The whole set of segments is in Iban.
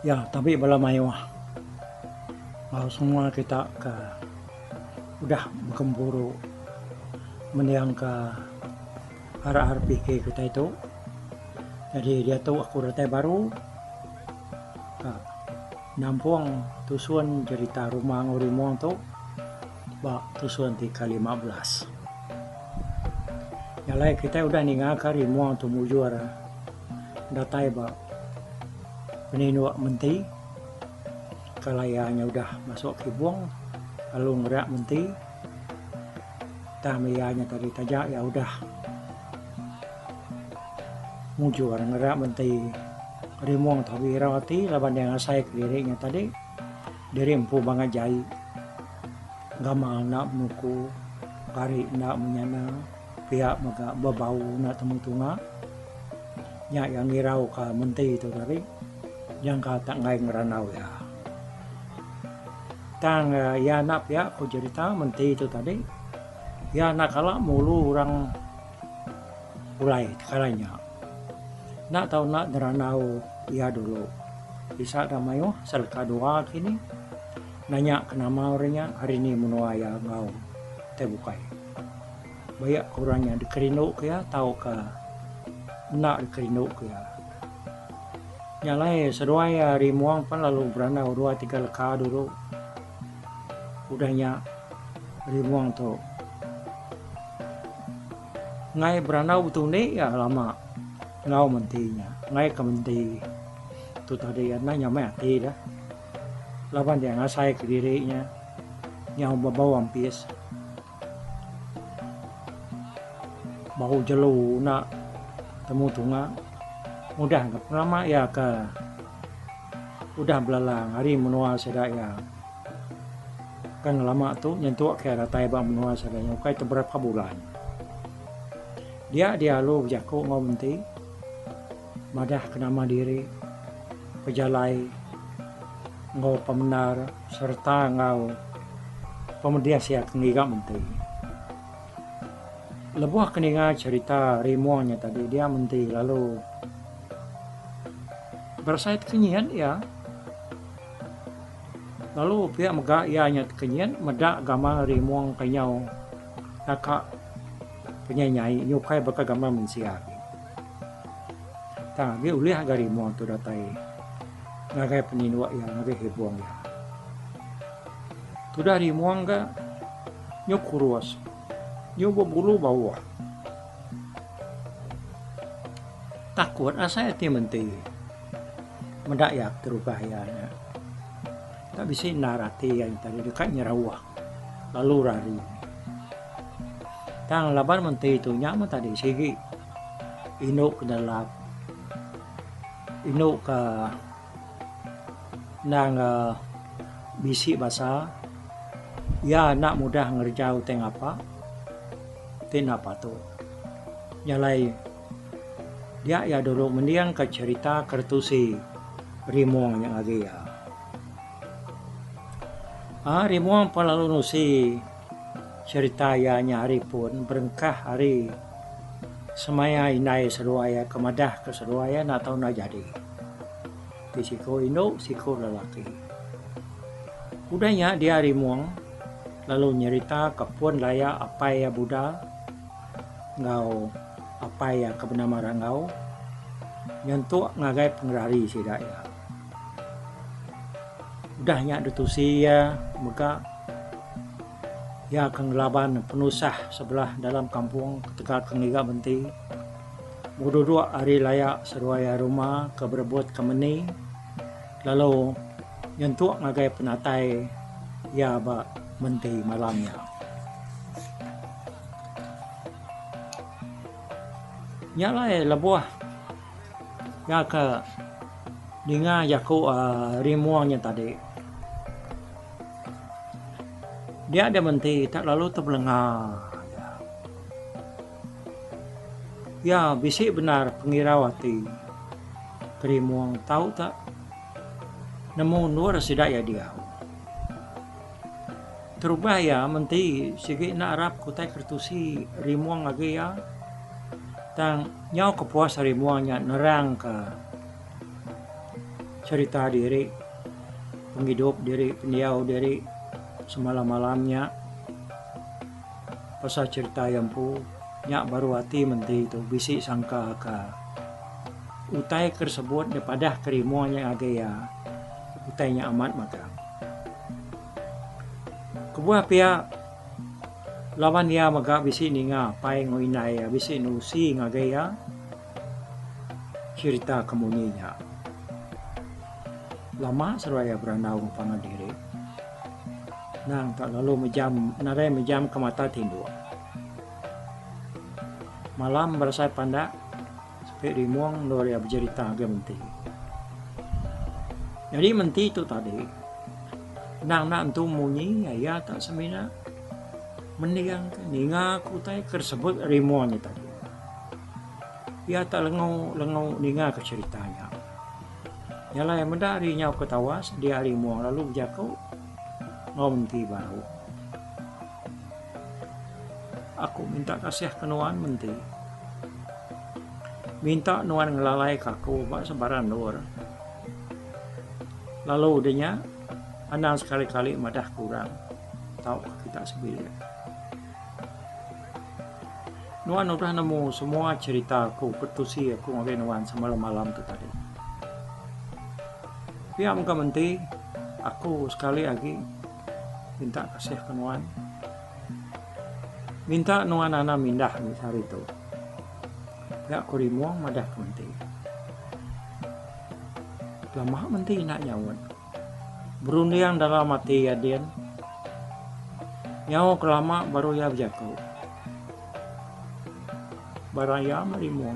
Ya tabi bala mayuh enggau semua kita ke udah begempuru mendingka RRPK kitai tu. Jadi diatu aku datai baru ka nampung tusun jerita Ruma enggau Rimong tu ba tusun ti ke 15. Nya alai kitai udah ninga ka Rimong tu mujur datai ba peninduk menti kalai iya nya udah masuk kibung lalu ngerak menti tang iya nya tadi taja iya udah mujur ngerak menti rimong tau irau ati laban iya ngasai kediri nya tadi diri empu bangat jai gamal enda menuku gari enda menyana. Pia mega bebau enda temu tunga. Nya iya ngirau ka menti tu tadi nyangka tak enggai ngerandau iya. Tang iya enda pia ku jerita menti tu tadi iya enda kala mulu orang pulai tekala nya. Enda tau enda ngerandau iya dulu. Bisa da mayuh seleka dua kini nanya ke nama orang nya hari ni menua iya enggau tai bukai. Bayak ke orang nya dikerinduka iya tauka enda dikerinduka iya. Nya alai seduai iya Rimong pan lalu berandau dua tiga leka dulu. Udah nya Rimong tu enggai berandau betundi iya lama enggau menti nya. Enggai ke menti tu tadi enda nyamai ati deh laban iya ngasai kediri nya nyau bebau ampis. Bau jelu enda temu tunga udah ga pengelama iya ke udah belalang ari menua sida iya ke ngelama tu nyentuk ke datai ba menua sida iya ukai te berapa bulan. Dia dia lalu bejaku enggau menti madah ke nama diri pejalai enggau pemendar sereta enggau pemedis iya ke ngiga menti. Lebuh ke ninga cherita Rimong nya tadi dia menti lalu berasai tekenyit iya lalu pia mega iya nya tekenyit meda gamal Rimong ke nyau naka penyai nyai nyukai baka gamal mensia agi. Tang agi ulih ga Rimong tu datai ngagai peninduk iya ngagai hibung iya. Tudah Rimong ga nyu kurus nyu bebulu bauh. Takut asai ati menti meda iya terubah iya nya. Tak bisi endar ati iya nya tadi deka nyerauh lalu rari. Tang laban menti tu nya meh tadi sigi indu ke nelap indu ke endang bisi basa iya enda mudah ngereja utai ngapa ti enda patut. Nya alai dia iya dulu mendingka cherita keretusi Rimong nya ngagai iya. Aaa Rimong pun lalu nusi cherita iya nya hari pun berengkah ari semaya indai seduai iya ke madah ke seduai iya enda tau enda jadi. Ti siku indu siku lelaki. Udah nya dia Rimong lalu nyerita ka pun laya apai iya Buda enggau apai iya ke benama Ranggau nyentuk ngagai pengerari sida iya. Udah nya ditusi iya mega iya ke ngelaban penusah sebelah dalam kampung ketegal ke ngiga benti. Beduduk ari laya seduai iya ruma ke berebut ke meni lalu nyentuk ngagai penatai iya ba menti malam nya. Nya alai lebuh iya ke ninga jaku uhh rimung nya tadi dia deh menti tak lalu tebelenga. Iya bisi bendar pengirau ati Kerimung tau ka nemu endur sida iya diau. Terubah iya menti sigi enda arap ke utai keretusi Rimung agi iya tang nyau kepuas Rimung nya nerang ka. cherita diri, pengidup diri, pendiau diri semalam-malam nya pasal cherita iya empu nya baru ati menti tu bisi sangka ka utai ke disebut dipadah ke rimong nya ngagai iya utai nya amat magang. Kebuah pia laban iya mega bisi ninga apai enggau indai iya bisi nusi ngagai iya cherita ke munyi nya. Lama seduai iya berandau enggau pangan diri nang ka lalu mejam nadai mejam ke mata tinduk. Malam berasai pandak sepi rimong endur iya bejerita ngagai menti. Nyadi menti tu tadi endang enda entu munyi iya tak semina mending ke ninga ke utai ke disebut rimong nya tadi. Iya tak lengu lengu ninga ke cherita nya. Nya alai meda ari nyau ke tawas dia rimong lalu bejaku enggau menti baru. Aku minta kasih ke nuan menti. Minta nuan ngelalai ke aku ba sebarang endur. Lalu udah nya anang sekali-kali madah ke orang tauka kita sebilik. Nuan udah nemu semua cherita aku ke tusi aku ngagai nuan semalam-malam tu tadi. Pia mega menti aku sekali agi minta kasih ke nuan. Minta nuan anang mindah mih sehari tu. Pia ku Rimong madah ke menti. Lama menti enda nyaut. Berunding dalam ati iya din. Nyau ke lama baru iya bejaku. Barang iya meh rimung.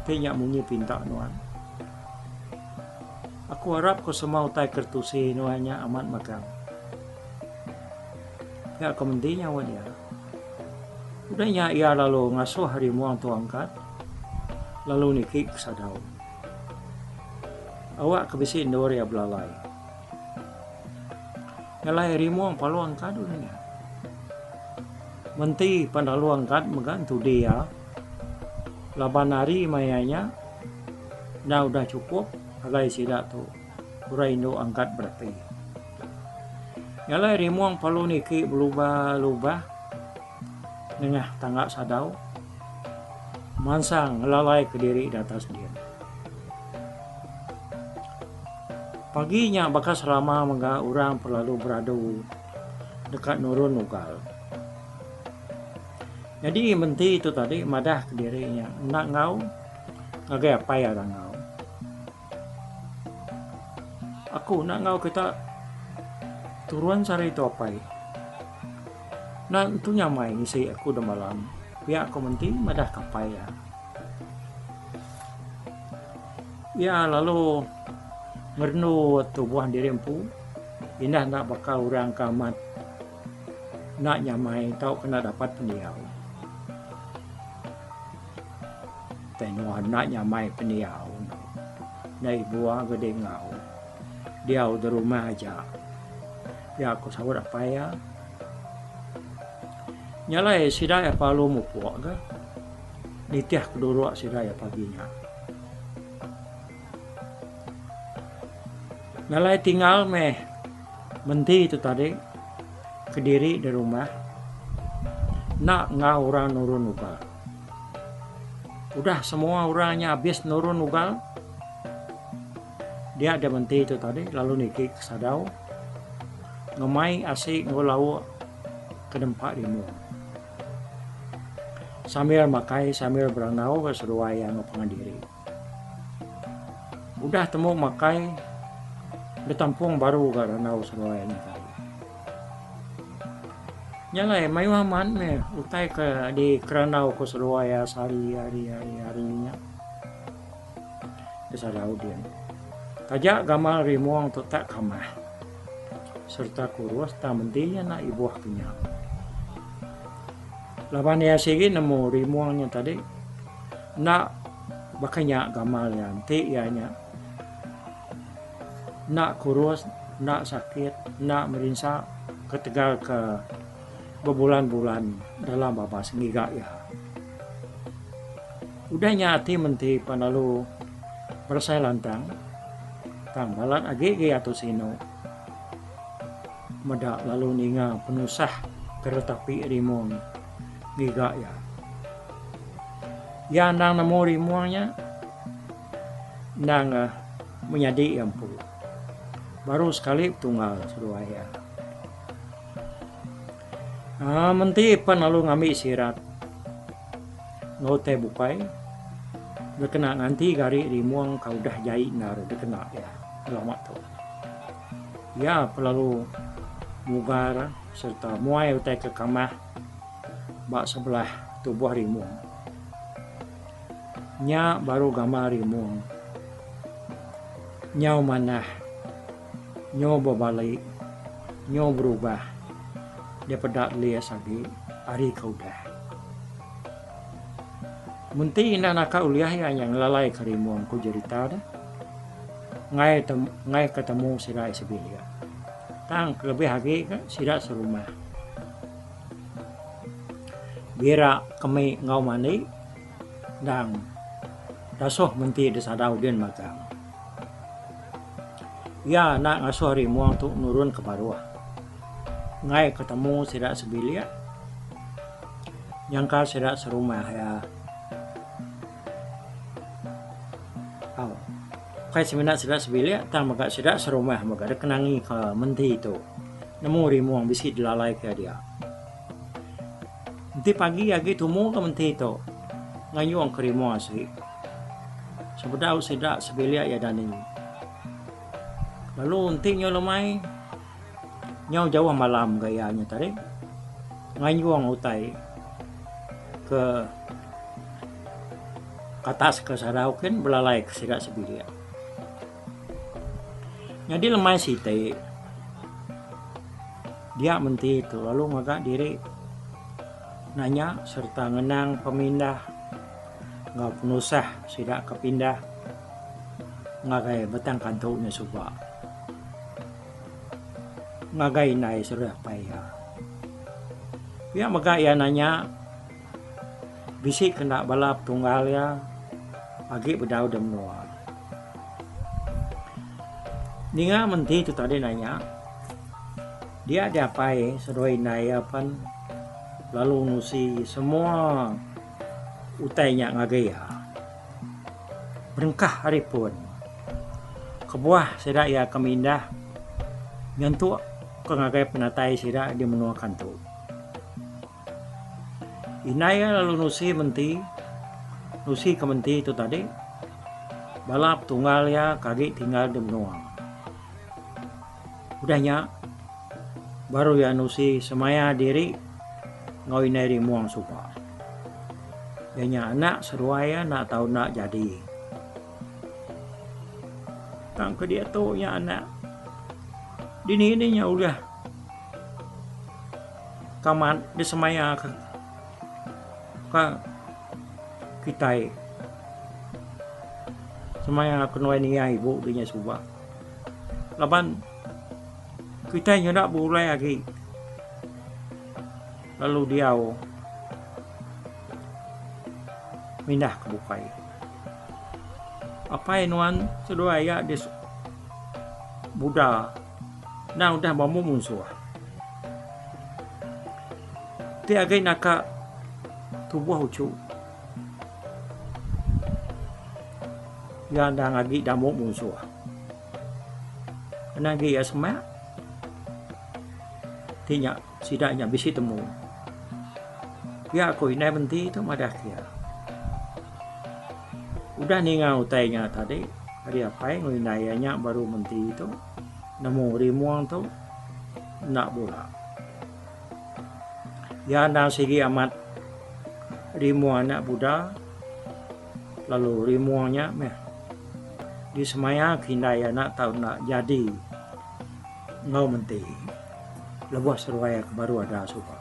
Ti nya munyi pinta nuan. Aku arap ke semua utai ke ditusi nuan nya amat magang. Pia ke menti nyaut iya. Udah nya iya lalu ngasuh rimung tu angkat lalu niki ke sadau. Awak ke bisi endur iya belalai. Ngelai rimung palu angkat udah nya. Menti pan lalu angkat mega entudi iya laban hari maya nya enda udah chukup alai sida tu orang indu angkat berapi. Ngelai rimung palu niki belubah-lubah nengah tangga sadau. Mansang ngelalai kediri di atas din. Pagi nya baka selama mega orang perlalu beradu deka nurun ugal. Nyadi menti tu tadi madah kediri nya enda enggau ngagai apai iya enggau. Aku enda enggau kita turun sehari tu apai. Enda entu nyamai ngisi aku da malam pia ku menti madah ka apai iya. Iya lalu ngerendu tubuh diri empu indah enda baka orang ke amat enda nyamai tauka enda dapat pendiau. Tai nuan enda nyamai pendiau enda ibuh gede enggau diau da rumah aja. Pia ku saut apai iya. Nya alai sida iya parlu mupuk ga nitih ke duruk sida iya pagi nya. Nya alai tinggal meh menti tu tadi kediri da rumah enda enggau orang nurun ugal. Udah semua orang nya abis nurun ugal. Dia deh menti tu tadi lalu niki ke sadau ngemai asi enggau lauk ke nempa rimung. Sambil makai sambil berandau ga seduai iya enggau pangan diri. Udah temu makai betampung baru ga randau seduai nya tadi. Nya alai mayuh amat meh utai ke dikerandau ke seduai iya sehari hari hari hari nya. Salahuddin. Taja gamal rimung tu tak kamah sereta kurus tang menti nya enda ibuh ke nya. Laban iya sigi nemu rimung nya tadi enda baka nya gamal iya enti iya nya enda kurus, enda sakit, enda merinsa ketegal ke bebulan-bulan dalam babas ngiga iya. Udah nya ati menti pan lalu berasai lantang. Tang balat agi ga iya tu sinu meda lalu ninga penusah ke ditapi Rimong ngiga iya. Iya endang nemu Rimong nya endang menyadi iya empu. Baru sekali betunggal seduai iya. Aaa menti pan lalu ngambi sirat enggau utai bukai dikena nganti gari rimong ka udah jai endar dikena iya ngelama tu. Iya pelalu mugar sereta muai utai ke kamah ba sebelah tubuh rimong. Nya baru gamal rimong nyau manah. Nyu bebali, nyu berubah daripada lis agi ari ke udah. Menti enda naka ulih iya nya ngelalai ke rimong ku jerita deh. Enggai enggai ke temu sida sebilik. Tang kelebih agi ke sida serumah. Bira kemi enggau mandi endang dasuh menti disadau din magang. Iya enda ngasuh rimong tu nurun ke baruh. Enggai ke temu sida sebilik nyangka sida serumah iya. Au ukai semina sida sebilik tang mega sida serumah mega deka nangi ke menti tu nemu rimong bisi dilalai ke dia. Enti pagi agi tumu ke menti tu ngayung ke rimong asi. Sebedau sida sebilik iya dani. Lalu enti nyau lemai nyau jauh malam ga iya nya tadi ngayung utai ke atas ke sadau kin belalai ke sida sebilik. Nyadi lemai siti dia menti tu lalu ngaga diri nanya sereta ngenang pemindah enggau penusah sida ke pindah ngagai Batang Kantu nya suba ngagai indai seduai apai iya. Pia mega iya nanya bisi kena bala petunggal iya agi bedau da menua. Ninga menti tu tadi nanya dia diapai seduai indai iya pen lalu ngusi semua. Utai nya ngagai iya. Berengkah ari pun. Kebuah sida iya ke mindah nyentuk ke ngagai penatai sida di menua Kantu. Indai iya lalu nusi menti, nusi ke menti tu tadi bala petunggal iya ke agi tinggal di menua. Udah nya baru iya nusi semaya diri enggau indai Rimong suba. Iya nya anak seduai iya enda tau enda jadi. Tang ke diatu nya anak dini dini nya ulih kamat disemaya ka ka kitai semaya ke nuai niai ibu dinya suba. Laban kitai nyeda begulai agi lalu diau mindah ke bukai. Apai nuan seduai iya di Buda endang udah bambu munsuh. Ti agi naka tubuh uchu iya endang agi dambu munsuh. Kena agi iya semak ti nya sida nya bisi temu. Pia ku indai menti tu madah ke iya. Udah ninga utai nya tadi ari apai enggau indai iya nya baru menti tu nemu rimong tu enda bula. Iya endang sigi amat rimong anak Buddha lalu rimong nya meh disemaya ke indai iya enda tau enda jadi enggau menti lebuh seruai ke baru ada suba.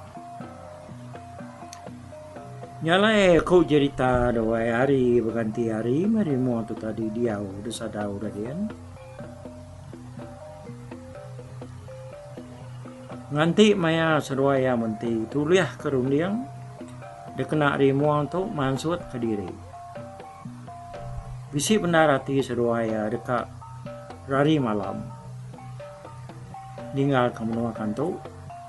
Nya alai ku jerita dawai hari beganti hari meh rimong tu tadi diau disadau Radin. Nganti maya seduai iya menti tulih ke runding dikena rimong tu mansut kediri. Bisi bendar ati seduai iya deka. Rari malam. Ninggalka menua Kantu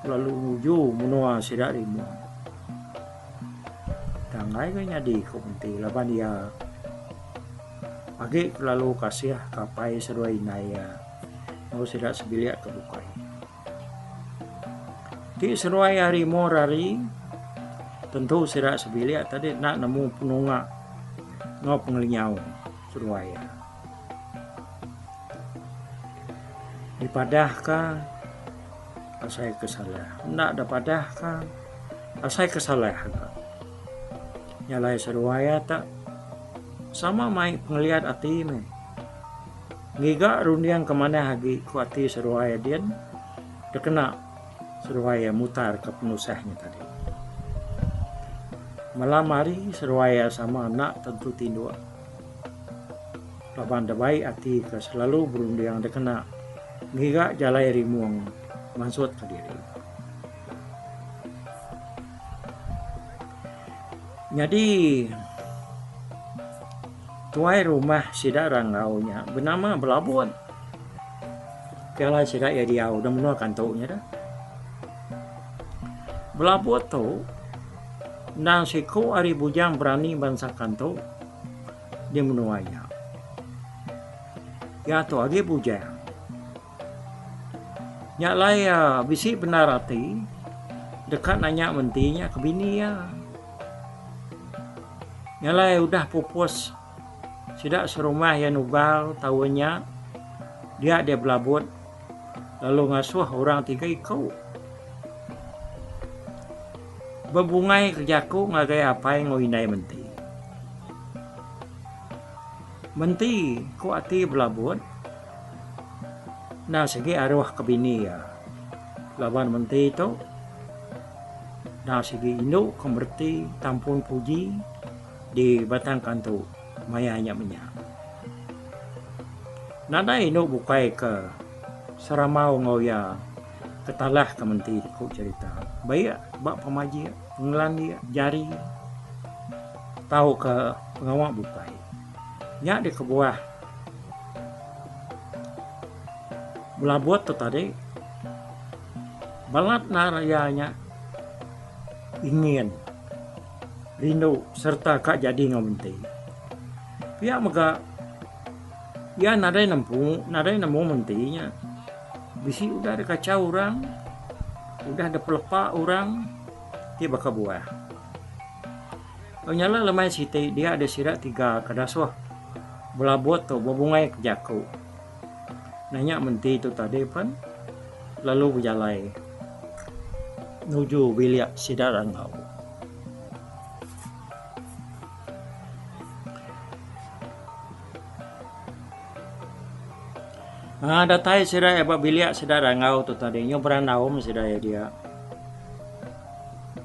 lalu nuju menua sida Rimong. Tang enggai ga nyadi ku Menti laban iya agi kelalu kasih ke apai seduai indai iya enggau sida sebilik ke bukai. Ti seduai iya Rimong rari tentu sida sebilik tadi enda nemu penunga enggau pengelinyau seduai iya. Dipadahka asai ke salah. Enda dipadahka asai ke salah ga. Nya alai seduai iya te sama mai pengeliat ati meh. Ngiga runding ke manah agi ku ati seduai iya din dikena seduai iya mutarka penusah nya tadi. Malam hari seduai iya sama enda tentu tinduk. Laban da bai ati ke selalu berunding dikena ngiga jalai rimung mansutka diri. Nyadi tuai rumah sida Ranggau nya benama Belabun. Ke alai sida iya diau da menua Kantu nya dah. Belabun tu endang siku ari bujang berani bansa Kantu. Di menua nya. Iya tu agi bujang. Nya alai iya bisi bendar ati deka nanya menti nya ke bini iya. Nya alai udah pupus sida serumah iya nugal taun nya dia deh belabut lalu ngasuh orang tiga iku bebungai ke jaku ngagai apai enggau indai menti. Menti ku ati belabut enda sigi aruh ke bini iya laban menti tu enda sigi indu ke mereti tampun puji di Batang Kantu maya nya menya. Nadai indu bukai ke seramau enggau iya ke talah ke menti ku cherita baik ba pemajik pengelandik jari. Tauka pengawa bukai. Nya dikebuah belabut tu tadi balat nar iya nya ingin rindu sereta ka jadi enggau menti. Pia mega iya nadai nempu nadai nemu menti nya bisi udah dikachau orang udah dipelepa orang ti baka buah. Nyala lemai siti dia deh sida tiga ke dasuh belabut tu bebungai ke jaku. Nanya menti tu tadi pen lalu bejalai nuju bilik sida randau. Aaa datai sida iya ba bilik sida rangau tu tadi nyau berandau meh sida iya dia.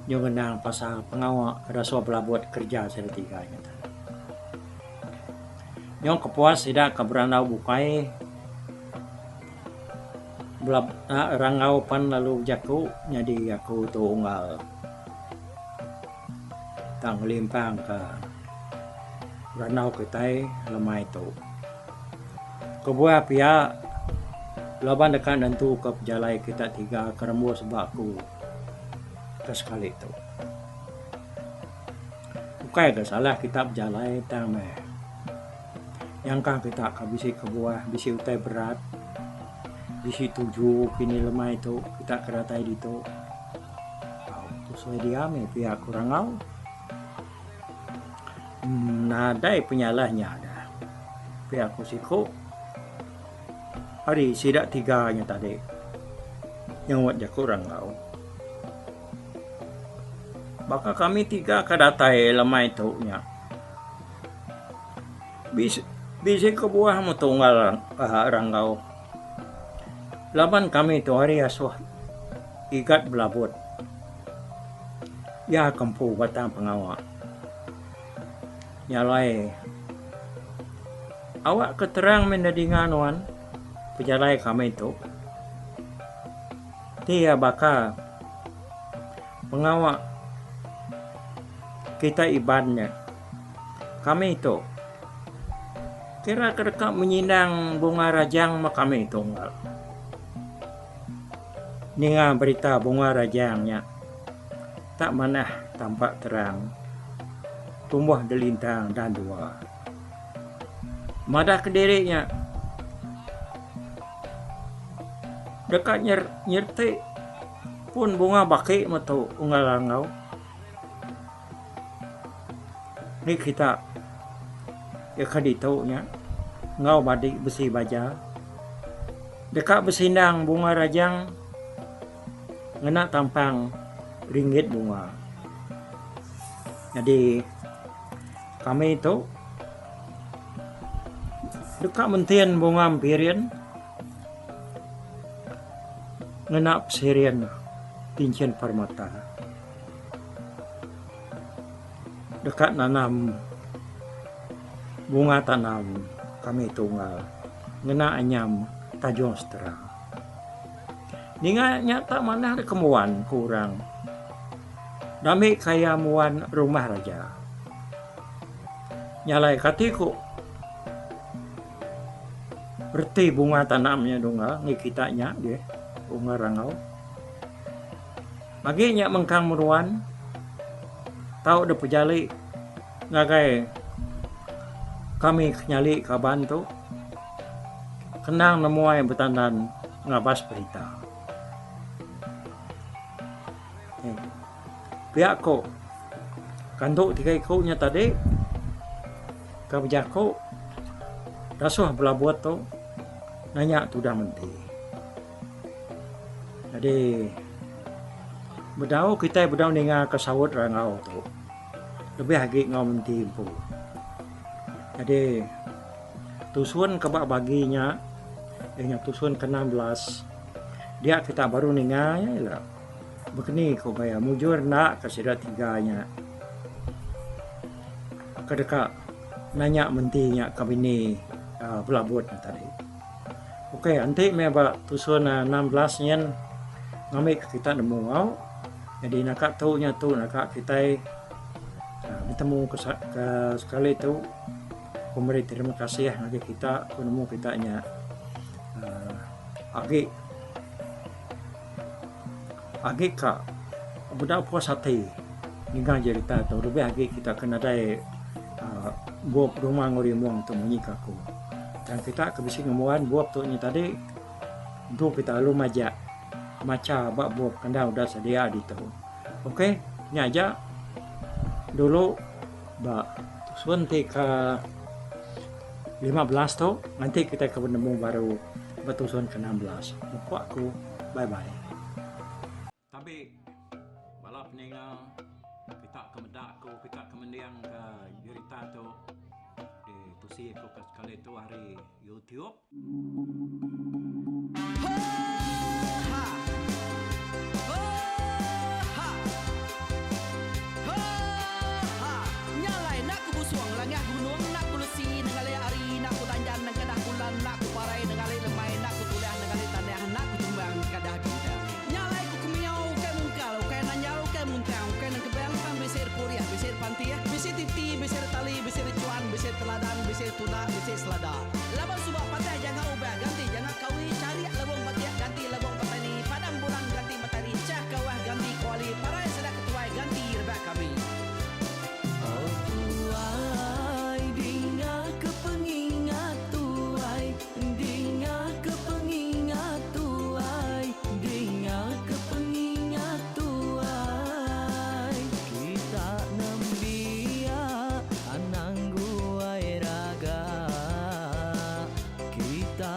Nyau ngenang pasal pengawa ke dasuh belabut kereja sida tiga nya tadi. Nyau kepuas sida ke berandau bukai bela rangau pan lalu bejaku nyadi aku tu unggal tang ngelimpang ka randau kitai lemai tu. Kebuah pia laban deka nentuka pejalai kita tiga ke rembus ba aku ke sekali tu. Ukai ga salah kita bejalai tang meh nyangka kita ka bisi kebuah bisi utai berat bisi tuju kini lemai tu kita ke datai ditu. Au tusui dia meh pia ku rangau. Nadai penyalah nya dah. Pia ku siku ari sida tiga nya tadi nyaut jaku randau. Baka kami tiga ke datai lemai tu nya bisi bisi kebuah meh tunggal uhh randau laban kami tu ari asuh igat belabut. Iya ke empu batang pengawa. Nya alai awak ke terang meh enda dinga nuan pejalai kami tu. Ti iya baka pengawa kitai Iban nya kami tu. Kira ke deka menyindang Bunga Rajang meh kami tu unggal. Ninga berita Bunga Rajang nya tak manah tampak terang tumbuh delintang dan dua. Madah kediri nya deka nyerti pun bunga baki metu unggal Langgau. Ni kita iya ke ditu nya enggau madi besi baja deka besindang bunga rajang ngena tampang ringgit bunga. Nyadi kami tu deka mentin bunga empirin ngena pesirin tinchin permata. Deka nanam bunga tanam kami tunggal ngena anyam Tanjung Setera. Ninga nya tak manah deka muan ku orang ngambi kaya muan rumah raja. Nya alai kati ku reti bunga tanam nya dungga ngi kita nya deh bunga rangau. Agi nya mengkang meruan tau dep pejali ngagai kami ke nyali kaban tu kenang nemuai betandan ngabas berita. Pia ko kandu tiga iku nya tadi ke bejaku dasuh belabut tu nanya tudah menti. Nyadi bedau kitai bedau ninga ka saut rangau tu lebih agi enggau menti empu. Nyadi tusun ke ba bagi nya iya nya tusun ke 16 dia kita baru ninga iya ila bekeni ku gaya mujur enda ka sida tiga nya ke deka nanya menti nya ka bini uhh belabut ne tadi. Ok enti meh ba tusun 16 nyin ngambi ke kita nemu au jadi naka tu nya tu naka kitai uhh betemu ke sekali tu ku meri terima kasih ngagai kita ku nemu kita nya uhh agi agi ka meda puas ati ninga jerita tu lebih agi kita ke nadai uhh bup rumah enggau rimong tu munyi ka aku. Tang kita ke bisi ngembuan bup tu nya tadi entu kita lalu majak macha ba bup ke enda udah sedia ditu. Ok nya aja dulu ba tusun ti ke 15 tu nganti kitai ke benemu baru ba tusun ke 16. Mupuk aku bye bye. Tabi bala peninga kita ke meda aku kita ke mending ke jerita tu di tusi aku ke sekali tu ari YouTube. Nya alai ku kemiau ukai mungkal, ukai nanjal, ukai muntang, ukai nengkebang tang bisi repurih, bisi repantih, bisi titi, bisi retali, bisi rechuan, bisi teladan, bisi tunda, bisi selada. Laban suba patah janga ubah ganti janga kawi, charik lebung batik ganti lebung petani, padam bulan ganti matari, chah kawah ganti kuali, parai sida ketuai ganti rebak kami. Oh tuai dinga ke pengingat tuai Dinga ke pengingat tuai Dinga ke pengingat tuai Kita nembiak anang guai raga Kita.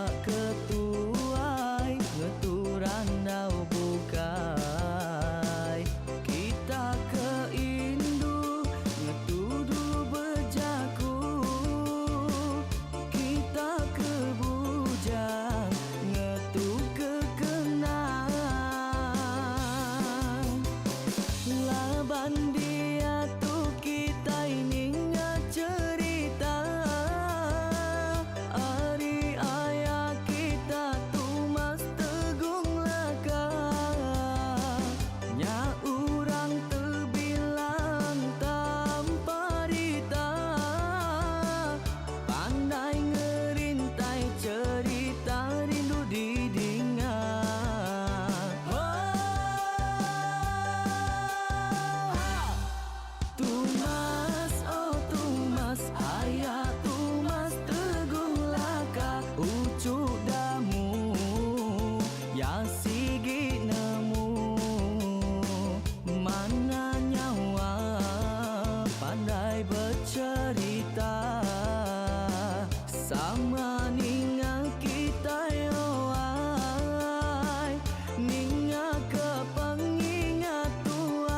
Sama ninga kitai oh ai Ninga ke pengingat tuai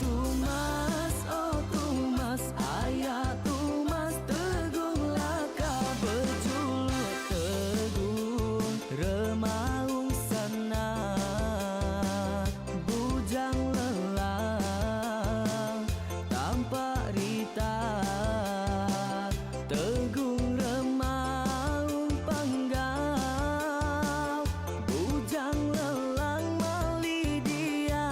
Tumas oh tumas aya tumas tegung laka Bejuluk tegung remaung sana Bujang lelang tampak rita Tegung remaung panggau Bujang lelang mali diau.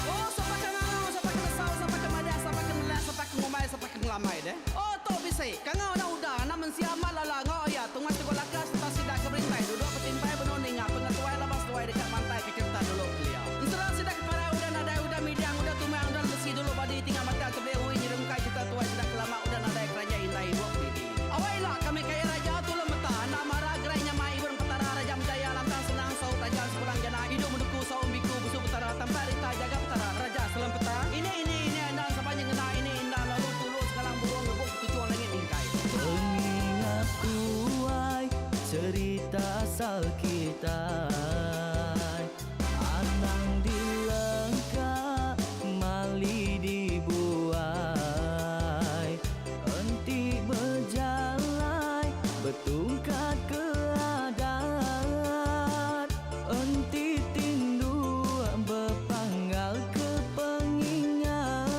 Oh sapa ke ngangau sapa ke nesau sapa ke madah sapa ke nelah sapa ke ngumbai sapa ke ngelamai deh. Oh tu bisi kangau enda udah anak mensia amat lala enggau iya tungas tegok laka sereta sida ke berintai duduk betimpai benung ninga pengetuai laban seduai deka mantai ke cherita dulu kelia. Ensera sida ke parai udah nadai udah midang udah tumang udah lesi dulu badi tinggal matang tebeli ui nyerungkai cherita tuai sida ke lama udah nadai keranjai indai ibuk didi. Awai ila kami kaya raja tulung meta enda mara gerai nyamai ibun petara raja menjaya lantang senang saut tajam sepulang jana idup menuku saum biku busu petara tampak rita jaga petara raja selam peta ini ini ini endang sapa nyengena ini indah lalu tulu sekalang burung ngebuk ketuchung langit mingkai. Pengingat tuai cerita asal kitai Anang dilengka mali dibuai Enti bejalai betungkat ke adat Enti tinduk bepanggal ke pengingat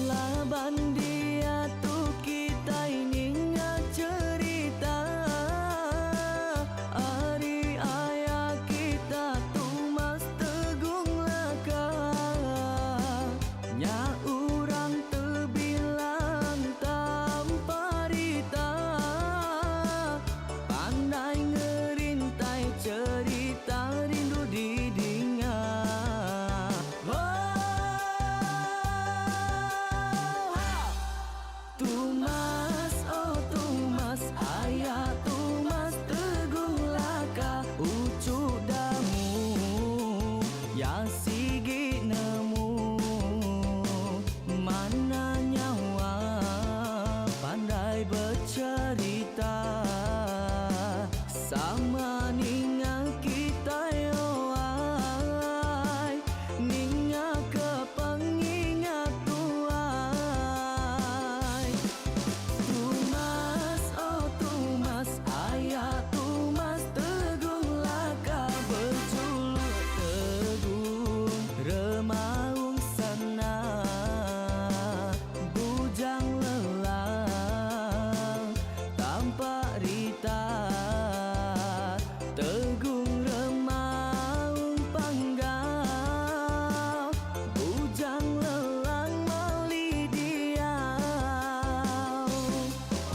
Laban diatu kitai ninga cherita Ari aya kita Tumas Tegung Laka Nya orang tebilang tanpa rita Pandai ngerintai cherita rindu didinga Oh ha! Tumas oh tumas aya tumas tegung laka Uchu damu ya sigi nemu Mana nyawa pandai becerita Sama ninga kitai oh ai Ninga ke pengingat tuai Tumas oh tumas aya tumas tegung laka Bejuluk tegung remaung sana Bujang lelang tampak rita Tegung remaung panggau Bujang lelang mali diau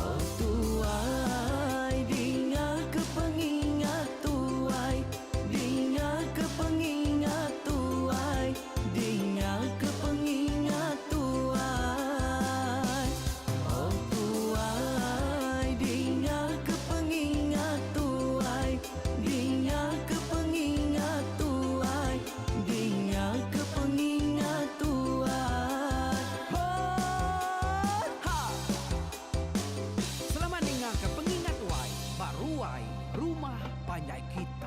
Oh tuai dinga ke pengingat tuai Dinga ke pengingat tuai Dinga ke pengingat tuai Oh tuai dinga ke pengingat tuai Dinga ke pengingat tuai Dinga ke pengingat tuai Oh ha! Selamat ninga ke pengingat tuai ba ruai rumah panjai kita.